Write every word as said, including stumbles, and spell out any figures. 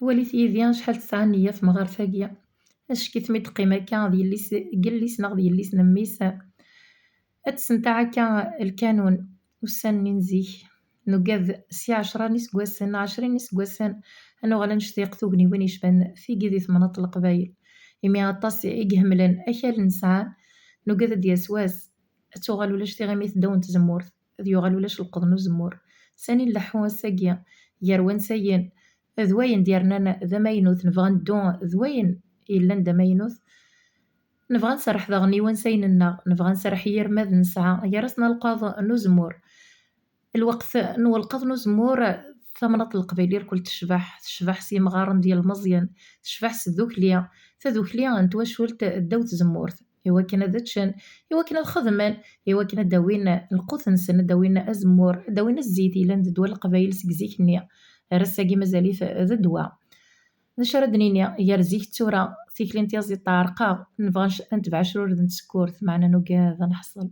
Walit yid-i acḥal tesɛa nniya temɣart-agi. Acki tmi d-teqqim akka d yelli-s, deg yelli-s neɣ d yelli-s n mmi-s. Ad tessentaɛ akka lkanun ussan-nni n zik. Nugad si ɛecra n iseggasen, ɛecrin n iseggasen, ad nuɣal ad nectiq tugniwin yecban tigi di temnaḍt n Leqbayel. Imi aṭas i ihemlen akal nesɛa, nugad ad d-yas wass, ad tuɣal ulac tiɣimit ddaw n tzemmurt, ad yuɣal ulac lqeḍ n uzemmur. Sani nleḥḥu ass-agi, gar wansayen, d wayen d-yernan d amaynut, nebɣa neddu d wayen yellan d amaynut. Nebɣa nserreḥ daɣen i wansayen-nneɣ, nebɣa nserreḥ i yirmad nesɛa, gar-asen alqaḍ n uzemmur. Lweqt n welqaḍ n uzemmur, tamnaḍt n Leqbayel irkul tecbeḥ, tecbeḥ s yimɣaren d yilmeẓyen, tecbeḥ s tdukli, tadukli n twacult ddaw tzemmurt, i wakken ad ččen, i wakken ad xedmen, i wakken ad d-awin lqut-nsen, ad d-awin azemmur, ad d-awin zzit yellan d ddwa n Leqbayel seg zik-nni. Ar ass-agi mazal-it d ddwa. D acu ara d-nini, gar zik d tura, tikli n tyaziḍt teɛreq-aɣ, nebɣa nec-, ad netbeɛ acrured n tsekkurt, meɛna nugad ad neḥṣel.